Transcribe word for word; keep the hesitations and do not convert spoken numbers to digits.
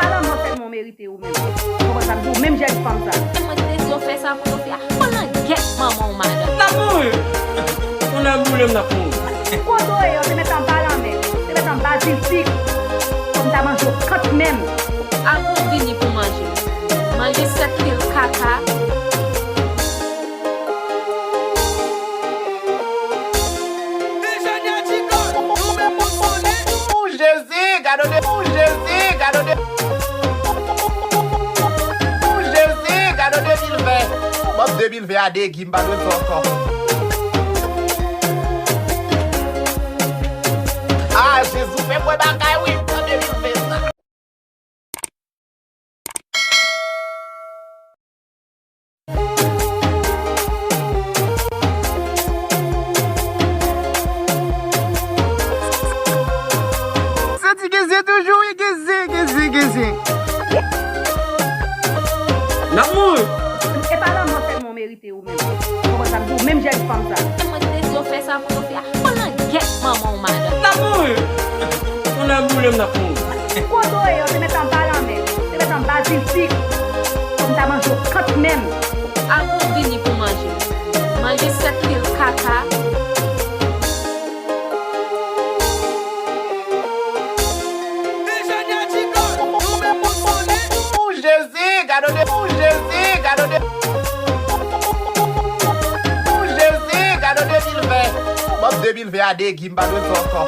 Pa lanmò sèlman w merite ou menm. Ou konprann sa m di w? Menm jèn fanm sa. Mwen te di yo fè sa pou yo fè a. Mwen nan gèt manman w madan. N ap mouri. Tonnè boule m, n ap mouri. Kote w ye, yo te mèt anba lanmè. Te mèt anba zil fik. Fò m ta manje w kant menm. Avan w vini pou manje. Manje sèt pil kaka. Jezi, gade de, Jezi, gade de, Jezi, gade de mil ven. Bòb de mil ven a degi, m pa dwe fè ankò. Ah, Jezi, fè m wè bagay, wi, nan de mil ven sa. Santi gen zen toujou, wi, gen zen, gen zen, gen zen. N ap mouri. E pa lanmò sèlman w merite ou menm. Ou konprann sa m di w? Menm jèn fanm sa. Mwen te di yo fè sa pou yo fè a. Mwen nan gèt manman w madan. N ap mouri. Tonnè boule m, n ap mouri. Kote w ye, yo te mèt anba lanmè. Te mèt anba zil fik. Fò m ta manje w kant menm. Avan w vini pou manje. Manje sèt pil kaka. Jezi, gade de, Jezi, gade de, Jezi, gade de mil ven. Bòb de mil ven a degi, m pa dwe fè ankò.